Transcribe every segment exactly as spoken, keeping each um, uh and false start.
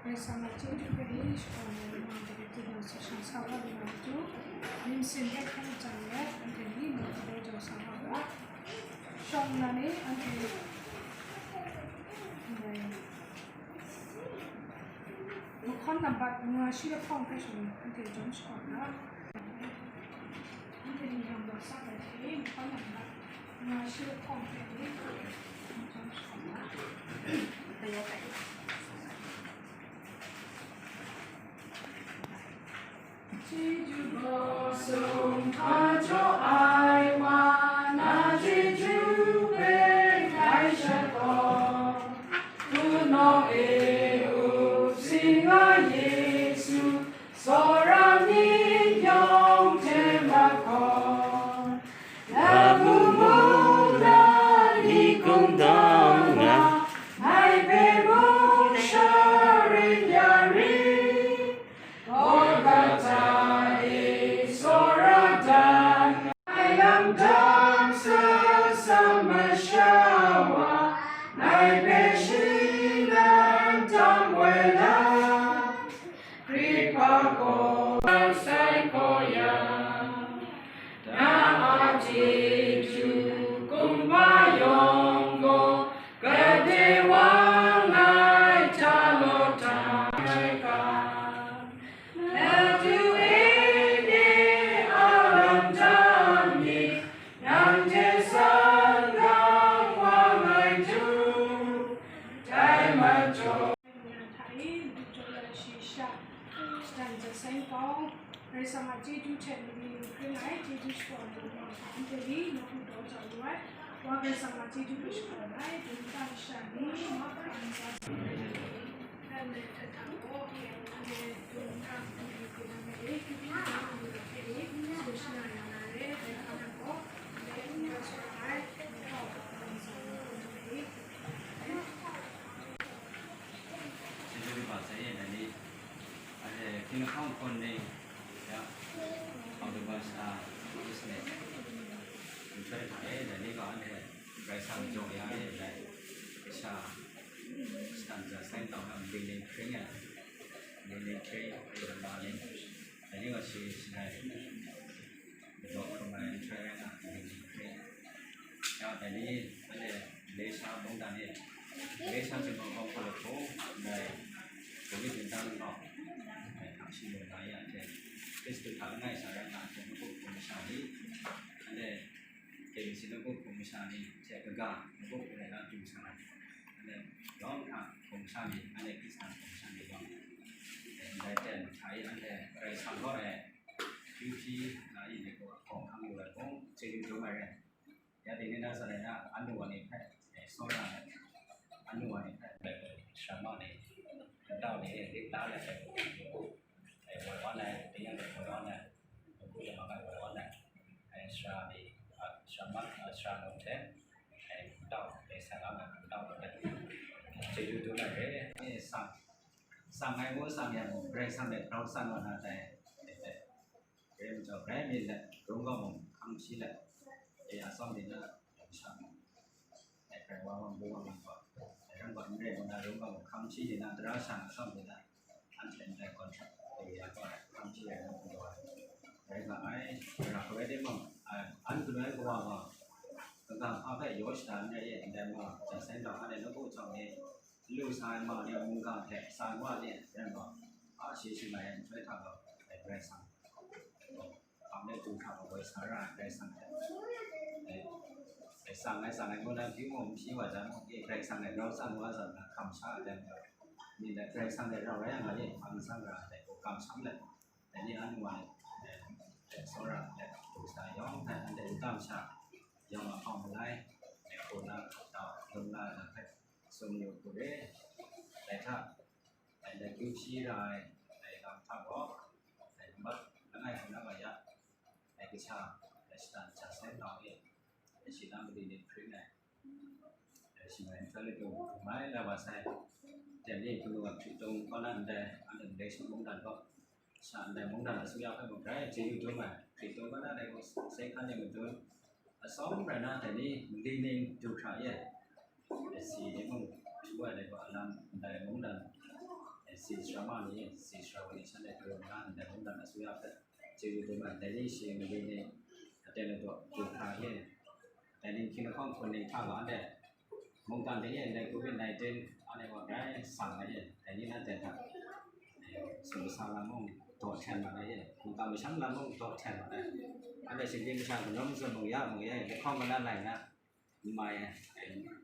Karai Kasang a chyeju hpe ni shakawn ai lamang de, tinang sasha sa wa lu na matu, nimsin hpe hkrai jang let, anhte ni mung galaw jau sa wa ga. Shawng nnan e, anhte, eh, mahkawn nambat nga shi lahkawng hpe shawng anhte jawm shakawn ga. Anhte ni yawng gaw sa ai hte, mahkawn nambat nga shi lahkawng hpe ni jawm shakawn ga. Chyeju gaw sumhpa jaw ai wa na chyeju hpe ngai shakawn. Hpunawng e up si nga Yesu, tsawra myit yawng hte mahkawn. Lamu mung na ni kungdawn nga, ngai hpe mung sharin ya rit. Golgota e tsawra dan, ngai lam dam sa sa masha wa, ngai hpe shi nan tam woi la. Hkripa gaw sai hkaw yang, na a chyeju kumba yawng gaw, gade wa ngai hta law hta ai ga. Madu e de a lam dam ni, nang hte san gang wa ngai du, dai majaw. Mungdan hta e madu jaw ai shayi sha, shatan ja sai nkau, Karai Kasang a chyeju hte mali lu hkring ai chyeju shakawn ai lamang hta anhte ni nawku daw jau lu ai, Wa Karai Kasang a chyeju hpe shakawn ai, dum nta masha ni, mahkra ntsa sa ai, hkrai nme hta hta gaw, anhte dum nta mali lu hkring ai, hkyu hkyu na mali lu hpe e, lu shana ya na re, dai hkra na gaw, anhte n-, n-, n-, ai, n-, n-, n-, n-, n-, n-, n-, Chyeju kaba sai e, dai ni, anhte hkying lahkawng hkawn ni, ya, October sha, Christmas, nhtoi hta e, dai ni gaw anhte Karai Kasang jaw ya e, dai, sha, shatan ja sai nkau na, mali ning hkring ai, mali ning hkring, dai ni gaw shi, shi dai. Daw hkrum ai nhtoi rai nga, ya, dai ni, anhte Malaysia mungdan e, Malaysia Jinghpaw Kawng hpaw lahkung, ndai Covid ningtan nau, hkang shi lu na ya hte, Hkristu hta langai sha rai nga hte, nawku hpung masha ni, anhte K B C nawku hpung masha ni hte kaga, nawku hpung rai na du sa ai, anhte yawng hta hpung masha ni, anhte Hkristan hpung masha ni yawng, ndai ten hta e anhte Karai Kasang kaw e, Q P na yi ni gaw hkawng hkang lu ai gaw, chyeju dum ai re. Ya ding ni na sa ai na, anhte wa ni hpe, eh, tsawra ai, anhte wa ni hpe, eh, shrama ni, ntau ni, dik la ai hpe, eh, woi wan ai, tingnyang hpe woi wan ai, hku yamang ai woi wan ai, eh, sara ni, ah, shrama, ah, sara num hte, eh, ntau, eh, sa la ai, ntau ni hpe, chyeju dum ai re. Eh, sa, Sang ai ngu sang yang mung, Karai Kasang hte grau san wa na dai, dai, dai. Rai majaw, grai myit let, rung ga mung, hkang hpyi let, e, atsawm ni na, dai masha mung, dai, grai wa mung, bu wa mung gaw, dai, rung ga n rai mung na, rung ga mung, hkang hpyi ni na, tara sha na, atsawm ni na, anhte ndai contract, dai, ya gaw, hkang hpyi ai, ngu gaw, rai nga ai, ra hkawai timung, a, an galoi kawa gaw, kaga hpa hpe yaw shada n rai ye, ndai mung, ja sai ndau, anhte nawku chyawm ni, lu sa ai ma ni a mungga hte sa ai wa ni rai gaw, a shi shi mai ai nhtoi hta gaw, dai Karai Kasang, hpang de du hkra gaw woi sa ra ai Karai Kasang hte, dai, dai sang ai, sang ai ngu na hpyi mung, n hpyi wa jang mung, e, Karai Kasang hte grau san wa zawn na, kamsham ai jang gaw, myit let Karai Kasang hte rau rai yang nga ye, hpang san ra ai dai gaw, kamsham let, dai ni anhte wa, e, tsawra let, du sa ai yawng hpe, anhte n kamsham, yawng a hpawng malai, e, hku na, dau, lung la ai lam hpe, sumyu hku re, dai hta, dai lagyu shi ra ai, dai lam hta gaw, dai mat langai hkuna ga ya, dai kasha, dai shatan ja sai nau e, dai shi na mali ning hpring ai, dai shi mai nhtoi latu mai la wa sai, dai ni hkunu a hkritung kaw na ndai, anhte Malaysia mungdan gaw, sha ndai mungdan asuya hpe mung grai chyeju dum ai, hkritung kaw na dai gaw sai hkan e madun, atsawm rai na dai ni mali ning du hkra ye, dai si ni mung htu ai dai gaw alam ndai mungdan, dai စီစရမတွေစီစရဝေးတွေဆက်လက်ပြောင်းလာတဲ့ဘုံတန်အစိုးရဘက်ကျေးဇူးတင်ပါတယ်။ ဒိၣ်ရှိမလေးနဲ့အတဲလို့တော့ဒီခါရဲ့တိုင်းရင်းခင်ခေါင်ခုနှစ်ခါပါတဲ့မုံတန်တဲ့ရဲ့ကိုဗစ်-19 အားနဲ့ပေါ့ဗျာဆောင်ရရဲ့တိုင်းရင်းသားတဲ့တာစုဆလာမှုတော့ထန်ပါရဲ့မုံတန်မရှမ်းလာမှုတော့ထန်ပါရဲ့အဲ့ဒါရှင်ဒီမရှမ်းကလုံးစုံမုံရမုံရဲ့ဒီခေါင်ကလာလိုက်တာ မြန်မာနိုင်ငံ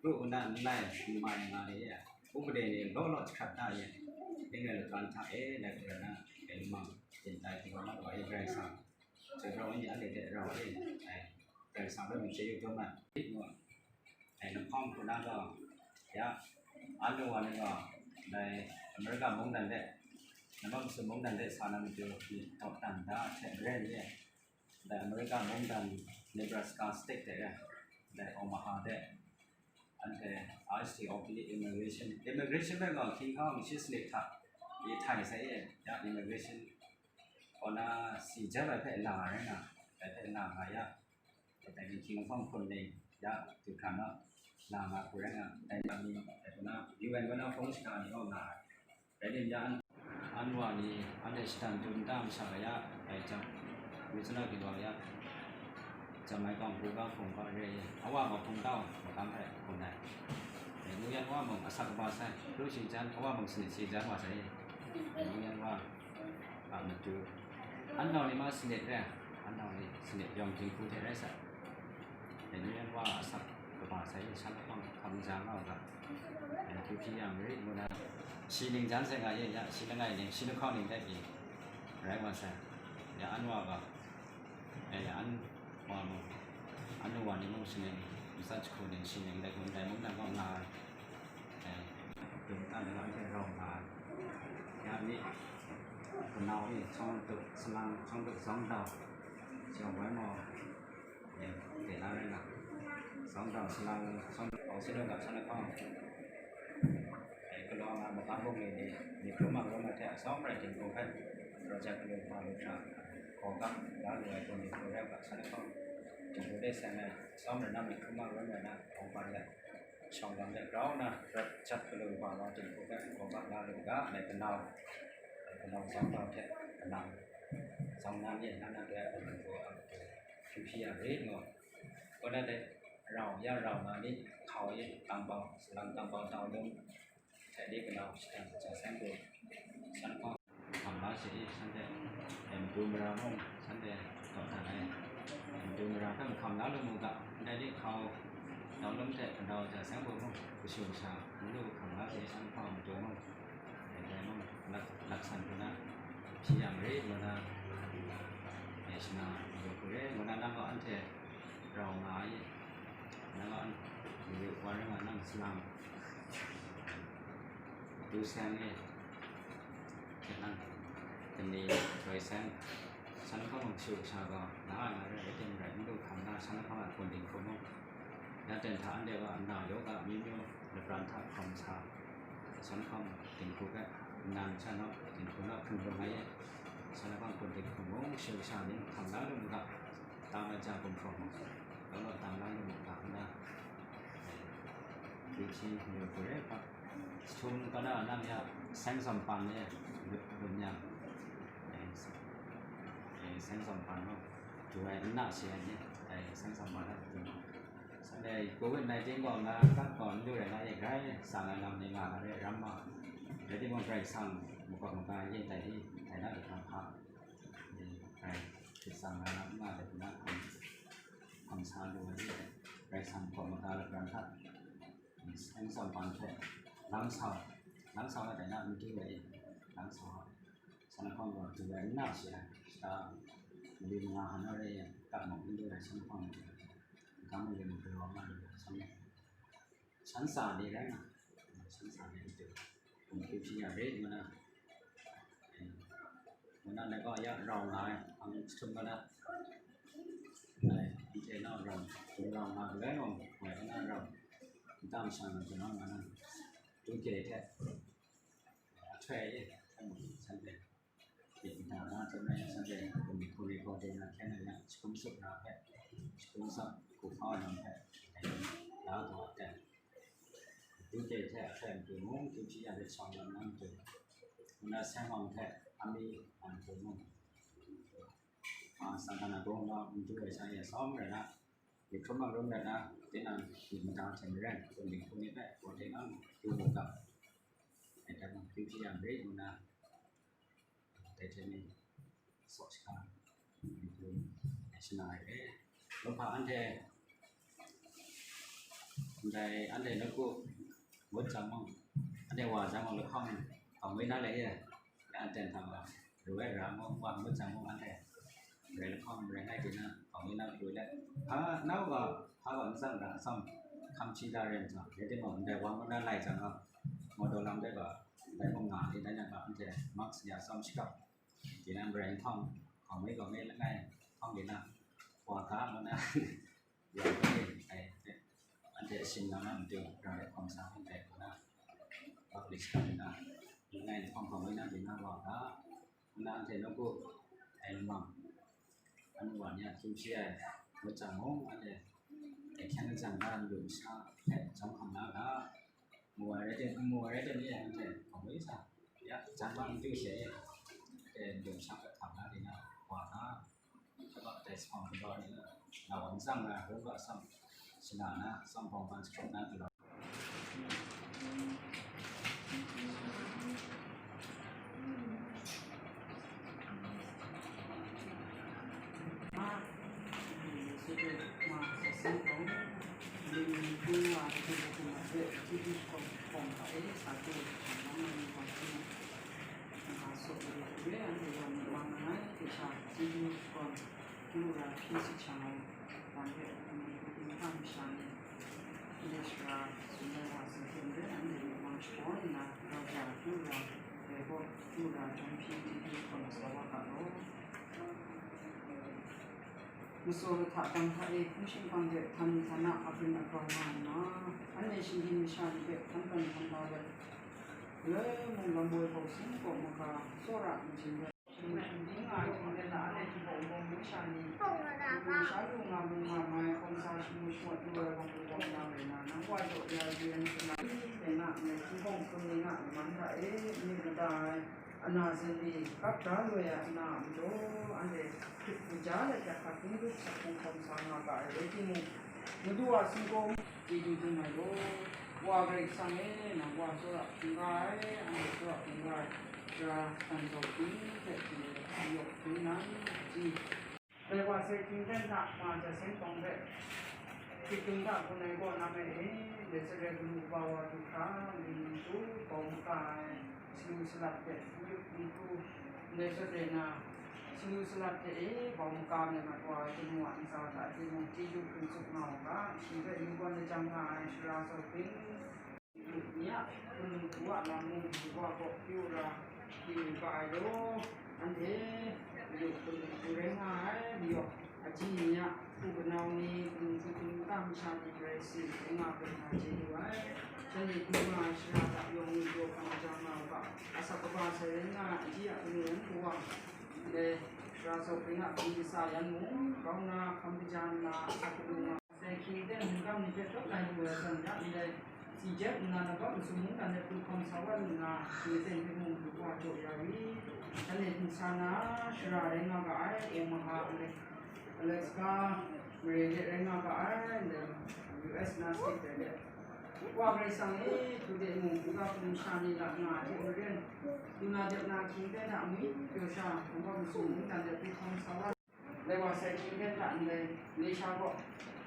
ဒုက္ခနား မြန်မာနိုင်ငံ တွေရဲ့ ဥပဒေတွေ လောလောဆယ်ဆယ် နိုင်ငံတော် ထားတယ် လက်ကဏ္ဍ တွေမှာ တင်ပြ ပြောင်းလဲ သွားရတဲ့ ဆောင် ကျွန်တော် ဝိညာဉ် နဲ့ တဲ့ တော့ အဲ တဲ့ ဆောင် လို့ မကျေ ပြောင်း မှ ဖြစ် လို့ အဲ နှောင်းခုနက ရ အားလုံး ပါ နေ တော့ ဒါ အမေရိက မုန်းတံတဲ့ နမမစမုန်းတံတဲ့ ဆန္ဒမတူ ဒီ တော့ တန်တာ ထက် ရဲ ရဲ့ ဒါ အမေရိက မုန်းတံ Nebraska State တဲ့ ဒါ Omaha တဲ့ အဲ့ဒါ ICE office immigration immigration ဘက်က ခင်ဗျား မရှိ slip ထား ဒီ ထိုင် ဆိုင် ရဲ့ ရ immigration ခေါ် နာ စီ ကျမ်း ပဲ ဖက် လာ ရ နာ ပဲ ဖက် လာ ငါ ရ ပဲ ဖက် ဒီ ခင်ဗျား ခုန် နေ ရ ဒီ ခါ နော် လာ ငါ ကို ရ နာ တိုင် ပါ မီ ပဲ ဖက် နာ UN က နော် ဖုန်း စကား နေ တော့ လာ Ready များ အန်ဝါနီ အန်တဲ့ စတန် တုန်တမ်း ဆရာ အဲကြောင့် ဝိဇ္ဇနာ ကီ ဝါ ရ ဂျမိုင်ကောင် ဘူက ဖုန် က ရဲ အဝါ မ ဖုန် တောင်း မ ကမ်း ဖက် ခုန် နိုင် အဲ နူ ရန် ဝါ မုံ အဆက်က ပါ ဆိုင် လူ ရှိ ချမ်း အဝါ မုံ စနစ် ရှိ ချမ်း ဝါ ဆိုင် အဲ နူ ရန် ဝါ အ မတူ အန်တော် နေ မ စနစ် ရဲ အန်တော် နေ စနစ် ပြောင်း ခြင်း ခု တဲ့ ရဲ ဆိုင် အဲ နူ ရန် ဝါ အဆက်က ပါ ဆိုင် ဆမ်း ခေါင် ခံ စား လောက် က အဲ သူ ဖြစ် ရ မရ မူ နာ ရှိ လင် ချမ်း ဆိုင် က ရဲ့ ရ ရှိ လငယ် လင် ရှိ လခေါင် လင် တဲ့ ပြီး ရဲ ဝါ ဆိုင် ရ အန်ဝါ က အဲ ရ အန်ဝါ မုံ အန်ဝါ နေ မုံ ရှိ လင် မစတ် ခု လင် ရှိ လင် တဲ့ ခု တဲ့ မုံ နာ က ငါ အဲ တုန်တမ်း လည်း အန် ထဲ ရောက် လာ ရ နေ့ က နောက် နေ့ ဆောင်း တုတ် ဆလံ ဆောင်း တုတ် ဆောင်း တောင် ကျောင်း ဝဲ မော် အဲ တည် လာ ရဲ နာ ဆောင်း တောင် ဆလံ ဆောင်း တုတ် အောင် စစ် တို့ က ဆန္ဒ ခေါင်း အဲ ကလောင် မ မ ကမ်း ပုံ တွေ နဲ့ မြေ ကျိုး မှ ရော မ ထဲ အ ဆောင် ပြ တင် ပုံ ဖက် ရော ကြ က လို့ ပါ လို့ ထား ခေါ် က လာ လို့ ရ တင် နေ ကို ရဲ က ဆန္ဒ ခေါင်း တင် ကို ရဲ ဆန္ဒ အ ဆောင် ရ နာ မြေ ကျိုး မှ ရော မ နာ ခေါ် ပါ ရဲ ဆောင် ရ နဲ့ ပြောင်း နာ ရ ကြ က လို့ ပါ လို့ တင် ကို ရဲ ခေါ် က လာ လို့ က နဲ့ က နောက် က နောက် ဆောင် တော့ ထဲ က နောက် ဆောင် နာ မြေ နာ နာ တွေ အ လို့ ကို အ လို့ ဖြစ် ဖြစ် ရ ရ နော် ကို ရဲ တဲ့ ရောင် ရ ရောင် နာ မြေ ခေါ် ရ တံ ပေါင်း စလံ တံ ပေါင်း တောင်း လုံး ထဲ ဒီ က နောက် စတံ စ ဆန်း ကို ဆန်း ခေါင်း ခံ ပါ စေ ဆန်း တဲ့ အဲ မတူ မရာ မုံ ဆန်း တဲ့ တော့ တန် အဲ မတူ မရာ ဖက် မ ခံ လာ လို့ မူ က အဲ ဒီ ခေါ် တောင်း လုံး ထဲ က နောက် စ ဆန်း ကို မုံ က ရှုံ ဆ မ လို့ ခံ ပါ စေ ဆန်း ခေါင်း မတူ မုံ အဲ ဒီ မုံ လက် လက် ဆန်း က နာ ဖြစ် ရ မရ မ နာ အဲ ရှင် နာ မတူ ကို ရဲ မ နာ နာ က အန် ထဲ ရောင် နာ ရ နာ က အန် ရေ ဝါ ရ မ နာ စလံ ဒူ ဆန်း ရ က အန် တ နေ ရွယ် ဆန်း ဆန်း ခေါင်း မုံ ရှုံ ဆ က နာ နာ ရဲ တင် ရဲ မ လို့ ခံ နာ ဆန်း ခေါင်း အ ကွန် တင် ခု မုံ ရ တင် ထ အန် ဒီ က နာ ရော ဂါ မျိုး မျိုး လ ပရန် ထ ခံ ဆ ဆန်း ခေါင်း တင် ခု က နံ ဆ နော် တင် ခု နော် ခု မုံ ရ ဆ ဆန်း ခေါင်း ကွန် တင် ခု မုံ ရှုံ ဆ မ ခံ နာ လို့ မူ က တံ မ ကြ ကွန် ခု မုံ လော လော တံ လ လို့ မူ က နာ ဒီ ချီ မျိုး ကို ရဲ က ထုံ က နာ နာ မြ ဆန်း ဆောင် ပန် ရဲ ဘုံ ညံ အဲ ဆန်း ဆောင် ပန် နော် တူ ရဲ နာ ရှေ ရဲ အဲ ဆန်း ဆောင် ပန် နော် တူ နော် ဆ ရဲ ကိုဗစ်-19 ကော နာ ကပ် ကော လူ ရဲ နာ ရဲ ဂိုင်း ဆ နာ နမ် နေ ငါ ရဲ ရမ် မ ရဲ တိ မုံ ဂိုင်း ဆ မ ကော မ က ရဲ တိုင် ဟိ တိုင် နာ တ ခါ ခါ ရဲ ဂိုင်း ဆ နာ နမ် ငါ ရဲ နာ ခံ ဆ လူ ရဲ ဂိုင်း ဆ မ ကော မ က ရဲ ဂိုင်း ခ ဆန်း ဆောင် ပန် ထဲ လမ်း ဆောင် လမ်း ဆောင် ရဲ တိုင် နာ မ တူ ရဲ လမ်း ဆောင် ဆ နာ ခေါင်း ကော တူ ရဲ နာ ရှေ တ မ မ ငါ ဟ နော် ရဲ ကပ် မ မ တူ ရဲ ဆ နာ ခေါင်း က မ ရဲ မ က ရော မ ရဲ ဆ ဆန်းစာတွေလည်းနော်ဆန်းစာတွေတူပုံဖြူဖြစ်ရတယ်မနော်မနော်လည်းก็ရအောင်လာအောင်ထုံးမနော်ဒီထဲတော့တော့ရအောင်လာလည်းတော့ဝယ်တော့တော့တမ်းဆန်းတော့ကျွန်တော်မနော်ဒုက္ခထက်အထွက်ရဆန်းတယ် ဒီကနေ့ကျွန်တော်ဆက်တဲ့ကိုမီကိုရီကိုတင်လာခဲ့တဲ့စကုံးစုပ်နာဖက်စကုံးစုပ်ကိုဖောက်အောင်ဖက်လာတော့တဲ့ဒုတိယထက်အထက်တူမူသူဖြစ်ရတဲ့ဆောင်ရမ်းတူ Nna seng hawng hte a mi an hkrum mung, a, Sangha na bung na n du ai sha e sawm rai na, myit hkrum a rum rai na, tinang myit mada hte maren, kun ling hkrum myit hpe, gaw tinang du mu ga, ai hta mung hpyi hpyi yang rai nna, dai hte ni, saw shaka, myit hkrum ai shana ai hpe, lawm hpa anhte, ndai anhte nawku ngut jang mung, anhte wa jang mung, lahkawng hkawng woi na le e, ya anhte hta wa, ru ai ra mung, wa ngut jang mung, anhte rai lahkawng rai ngai byin na, hkawng woi na matu le, hpa nau ga, hpa ga n tsang ga, atsawm hkam hpyi da ren jang, rai timung, ndai wa ngut na lai jang ga, mawdaw lam de ga, ndai mung nga ai, dai na ga, anhte mask ya atsawm shakap, tinang marai nhkawng, hkawng woi hkawng woi langai hkawng byin na, wa ga ngut na, ya ai, ai, anhte shing na matu, ra ai hkawm sa hkawm dai hkawm na, public shang na, langai nhkawng hkawng woi na byin na wa ga, nna anhte nawku, ai lamang, anu wa ni a hpyi hpyi ai, ngut jang mung, anhte, ai hkyen lajang na lu masha hpe jawm hkam na ga, mu ai rai tim, mu ai rai tim ni, anhte hkawng woi sa, ya, jang bang n du she, anhte lu masha hpe hkam na di na, wa ga, Tabak dai sa hpawng kaba ni na, na wan tsang na, rum ga atsawm shana na, atsawm bawng ban shakut na galaw. Masaw lahta dang hta e hpung shingkang de htan htan a abrin abrau nga nna, anhte shinggyim masha ni hpe htan htan htan da let, galoi mung lam woi hkau sin kaw maga, tsawra majing rai, shing shing ting nga ai hte maren na anhte hpung bawng bawng masha ni, hpung sha lu nga mu nga mai, hkawm sa shamu shangut lu ai wa hpung bawng na rai na, nang wa jaw ya yu ai n shana, hpung na, hpung bawng hpung ni nga ai man hta e, myit mada ai, ana zingri kap da loi ai ana a majaw, anhte hkrit kaja let hkak hkak hkungrup sa hkungkawm sa nga ga ai rai timung, Madu a singkawng chyeju dum ai law. Wa Karai Kasang e, nang wa tsawra hkungga ai, anhte tsawra hkungga ai, sara san jau hpring hte hpring ai, yawk hpring nan, chyi. Dai wa sai hkying ten hta ma ja seng tawng hpe, hkying hta gun ai kaw na me e, dai sarai galu kaba wa du hkra, ling tu bau maka ai, salu salat hte n yup n hku, ndai sut re na, salu salat hte e bau maka ai mat wa ai, kanu a ntsa hta e timung, chyeju hpring tsup nga u ga, shi hpe yunggawn lajang nga ai, sara sau hpring, ni a hpung hku a lam mung, wa gaw pyu ra, pyi ga ai law, anhte, yu hpung hku rai nga ai, mayaw, aji ni a, hku kanau ni, hpung hku hpung kata masha ni rai si, rai nga hpe na chye lu ai. Shanhte hku nga ai shara hta yawng ni jaw hkam jang nga u ga, asak kaba sai rai nga ai, aji a kanu yan hku wa, ndai, sara sau hpring a hpung kasa yan mung, grau nna hkam kaja nna, asak kanu nga. Sai hkying ten mungkan ni hpe tawt lai lu ai zawn ya ndai, si jep nna, Laban masum mungdan de hpun hkawm sa wa lu nna, shing aten hpe mung du wa jaw ya wi, shanhte hpung sa na, shara rai nga ga ai, Omaha, Ale-, Alaska, mare de rai nga ga ai, ndai, U S na state de de. Wa Karai Kasang e, hku de mung, uga hpung sha ni lat nga ai hte maren, lu na dep na hkying ten hta ngwi pyaw sha, Laban masum mungdan de hpun hkawm sa wa. Dai wa sai hkying ten hta ndai, Malaysia kaw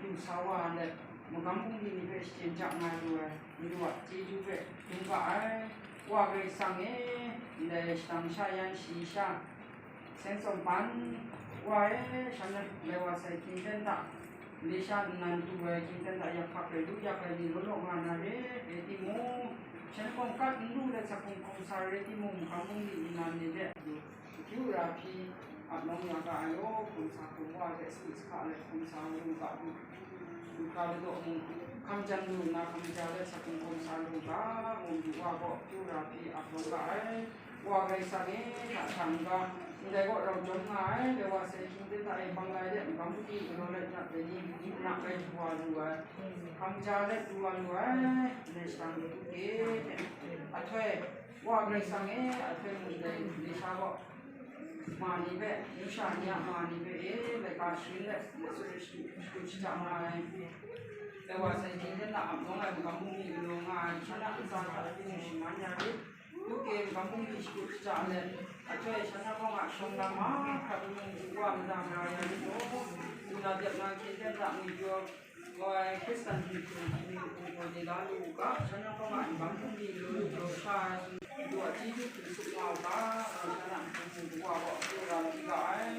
lu sa wa ai let, magam bungli ni hpe shachyen ja nga lu ai, Madu a chyeju hpe dum ga ai, Wa Karai Kasang e, ndai shadang sha yan shayi sha, Seng Tsawn Pan, Wa e, shan dai wa sai hkying ten hta, Malaysia nnan du ai hkying ten hta yak hkak rai lu yak ai ni law law nga na re, rai timung, shan hkawng kat n lu let, sa hkawng hkawng sa rai timung, magam bungli nnan ni hte, Akyu ra hpyi, ap nawng ya ga ai law, hkum sa hkum wa hte su sahka let hkum sa lu ga, du, du hkra ladaw mung, hkam jan lu nna, hkam ja let sa hkum hkum sa lu ga, mung du wa gaw, akyu ra hpyi, ap nawng ga ai, Wa Karai Kasang e, hta hta n-ga, ndai gaw rau jawm nga ai, dai wa sai hkying ten hta e, bang lai de, magam bungli galaw let, nat dai ni, nik nak rai du wa lu ai, hkam ja let du wa lu ai, ndai shadang ni hte, ahtoi, Wa Karai Kasang e, a hpe mung dai lasha gaw, ma ni hpe, masha ni a ma ni hpe e, laika sharin let, shakut shata nga ai. Dai wa sai hte na ap nawng ai magam bungli galaw nga ai, shan a ntsa hta hpyi shaman ya rit. Luke magam bungli shakut shata let, ahtoi shan a hpawng a shawng na mahkra hpung wa mada mara ya rit law, lu na dep na hkyen hten hta ngwipyaw, Wai Hkristan hpung hpung hpung hpung ni la lu u ga, shan yawng hkawng a n bang hpung ni lu lu sha ai sumtu a chyeju hpung sup nga u ga, shan a n hpung hpung hpung wa gaw, lu ra lu ga ai,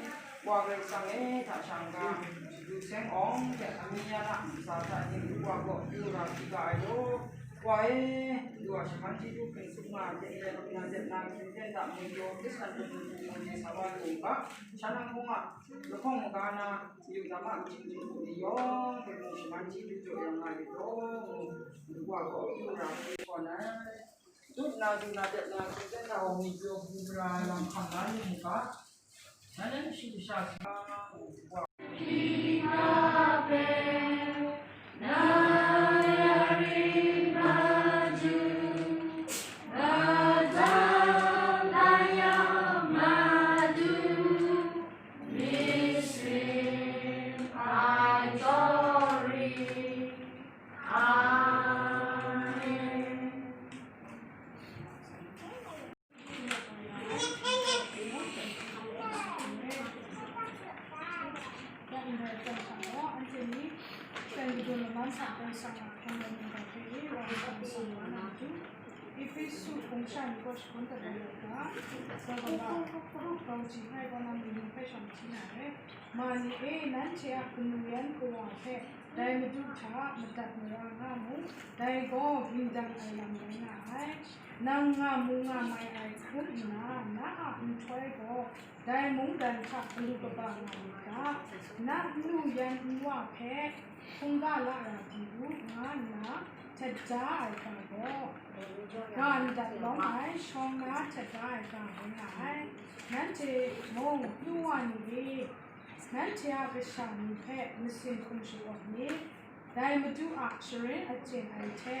Wa Karai Kasang e, hta shang ga, lu seng awng hte amyu yan a ntsa hta ning lu wa gaw, lu ra lu ga ai law, Wa e, lu a shaman chyeju hpung sup nga ai hte, lu na dep na hkyen hten hta mung yaw Hkristan hpung hpung hpung ni sa wa lu u ga, shan a hkawng a lahkawng maga na, Yu na ma, nching hpung ni yawng hpe mung shaman chyeju jaw yang nga rit law, ngu, ngu wa gaw, yu na hpe gawn ai. Tut na, yu na, tep na, hkyen na, wa ngwipyaw, bung gara ai lam hkam la lu mu ga, shan e mashu masha sa, ngu wa. Efesu hpung sha ni kaw shangun tabai ai ga, grau kaba, grau jahpai kaw na mung hpe shawng hti na re. Ma ni e, nanhte a kanu yan kawa hpe dai Madu hta madat mara nga mu, dai gaw ging dan ai lam rai nga ai. Nang nga mu nga mai ai hkrum nna, na a nhtoi gaw dai mungdan hta galu kaba nga myit ga, na nnu yan nwa hpe hkungga la ra di u, nga nna htet da ai ga gaw, ga ndat lawm ai shawng na htet da ai ga rai nga ai. Nanhte mung, nu wa ni e, nanhte a kasha ni hpe masin hkum sharawt myit, dai Madu a sharin achyin ai hte.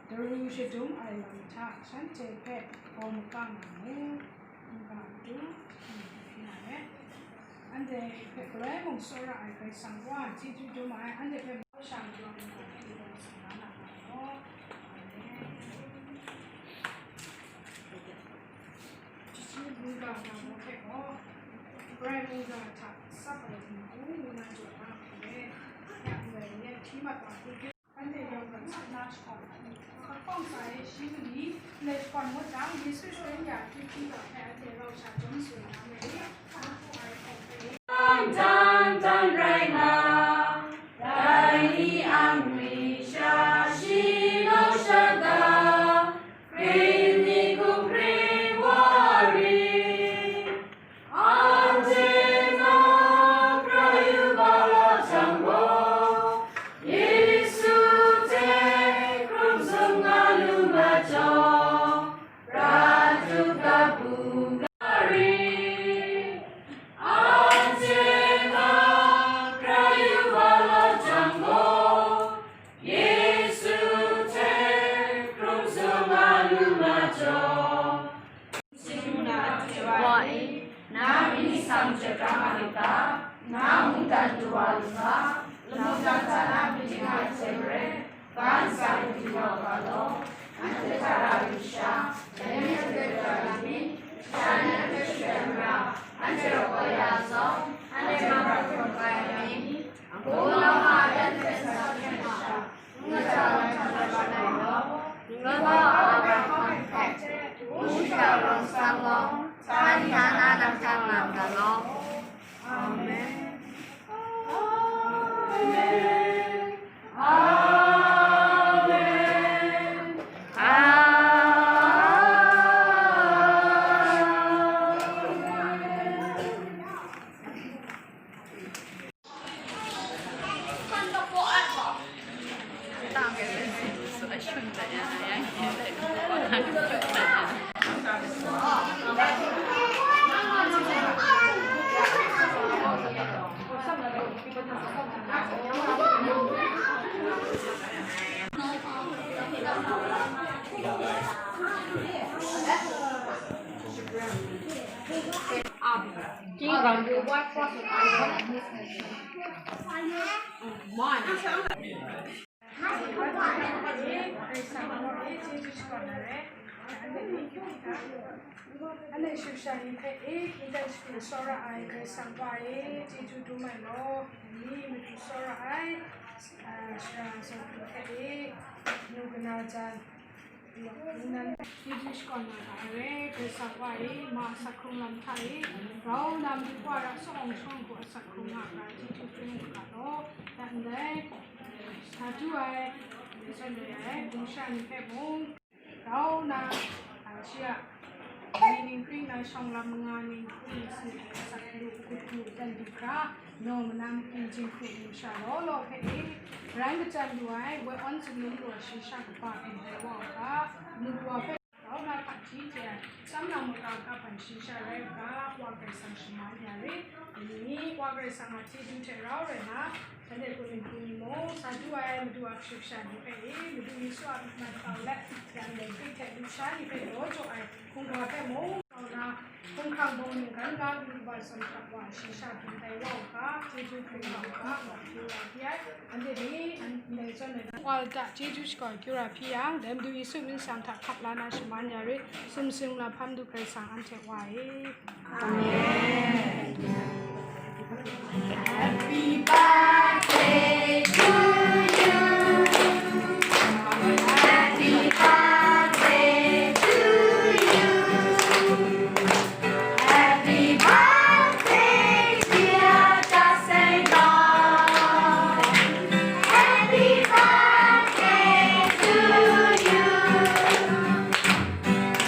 Daru shadum ai lam hta shanhte hpe gaw makam ai. Ngu ga matu, ngu hpyi na re. Anhte hpe galoi mung tsawra ai Karai Kasang wa chyeju dum ai, anhte hpe mung sha majaw ai ngu hpyi ai, sumla na nga law. Amen. Chyahtum mungga ga gaw hpe gaw, Karai mungga hta tsap ai dinghku ngu na jaw na hku e, yak ndai ni e hpyi mat wa hku, anhte yawng gaw tsap na shakawn ai. Lahkawng tsa e shi mali, ndai shakawn ngut jang, Yesu sharin ya hkrit hkrit wa hpe anhte rau sha chyawm soi na marit, a hku ai hkawng hpe. Tan tan rai nga, dai ni angwi sha shi naw sha ga, hkring ni hkum hkring wa ri. Anhte na kra yu ga law jang gaw, Yesu hte hkrum sung nga lu ma jaw, prat du ga bu ga ri. Anhte na kra yu ga law jang gaw, Yesu hte hkrum sung nga lu ma jaw, Wa e, na myit hkam chyawm ai ga, na mungdan du wa lu ga, lamu dan hta na myit ning ai hte maren, ga ntsa lu di wa ga law, anhte hta ra yu sha, dai ni hte hkrai wa na myit, sha ni anhte shut ai mara, anhte rawt kau ya ai zawn, anhte mahkra hkrum kau ya ai myit, Hpung nau hta yan hpe sa hkyen sha, n kaja ai hta rawt ai law, Ngu ga Abraham hpe, ngu shara rawng tsang gaw, htani htana nang hta nga ga law. Amen. Amen. Amen. Amen. Anhte shut sha ni hpe e, hkingdan shadu tsawra ai Karai Kasang Wa e, chyeju dum ai law. Ni madu tsawra ai, a, sara sawtu hpe e, nu kana jan, ningnan chyeju shakawn na ga ai re, Karai Kasang Wa e, ma asak hkrung lam hta e, grau na madu wa ra, sawng shawng hku asak hkrung nga ga, chyeju hpring nga ga law. Dat ndai, sa du ai, ndai zawn re ai, bungsha ni hpe mung, grau na, a, shi a, ni ning hpring na shawng lam manga ning hpring ni sanit de asak lu, hkut hku dan du hkra, naw manam, ginjing hku, numsha law law hpe e, ran kachyan lu ai, woi awn tsun lu lu ai shayi sha kaba byin tai wa u ga, madu wa hpe grau na hpaji hte, tsam nang maka kap ai shayi sha rai u ga, Wa Karai Kasang shaman ya re. Dai ni, Wa Karai Kasang a chyeju hte rau rai na, shanhte hku Madu ni mung, sa du ai Madu a kashu kasha ni hpe e, Madu Yesu a myit mat kau let, yang dai Hkrit hte lusha ni hpe daw jaw ai hkungga hpe mung, kau na, hkumhkrang bawng mungkan ga, ginwang zawn hkap wa, shayi sha byin tai wa u ga, chyeju hpring wa u ga, wa hpyi wa hpyi ai, anhte ni, an-, ndai zawn ai, wa lata chyeju shakawn kyu ra hpyi yang, dai Madu Yesu myit nsang hta hkap la na shaman ya re, sumsing lam hpa Madu Karai Kasang anhte Wa e. Amen. Happy birthday to you. Happy birthday to you. Happy birthday, dear Jacinta. Happy birthday to you.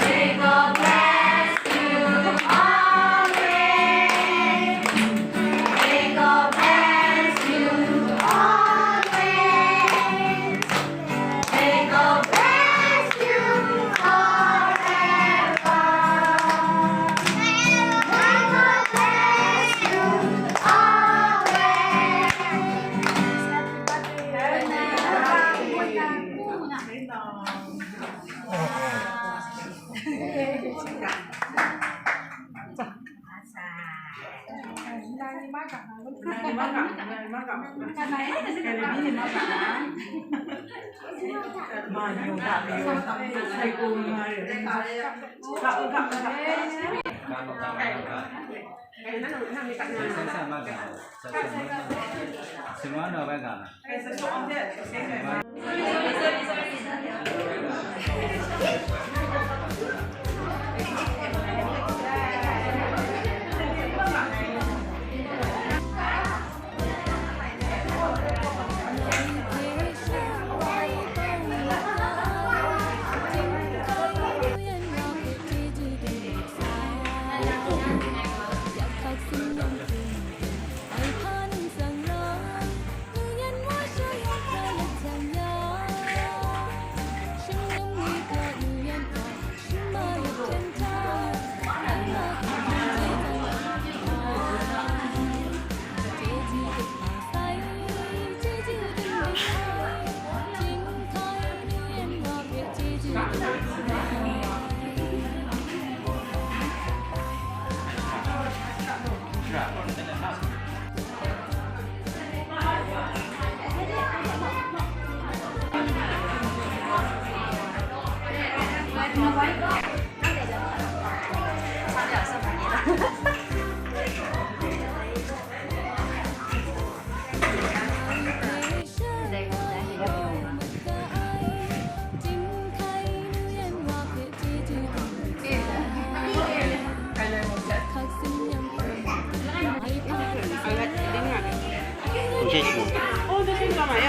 May God bless you always. May God bless you always. May God bless you forever. May God bless you always.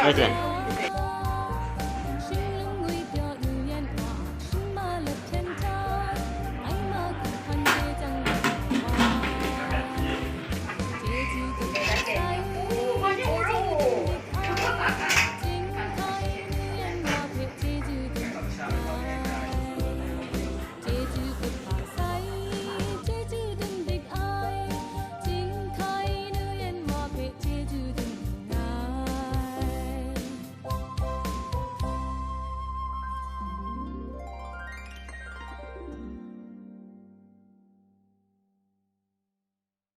Happy birthday.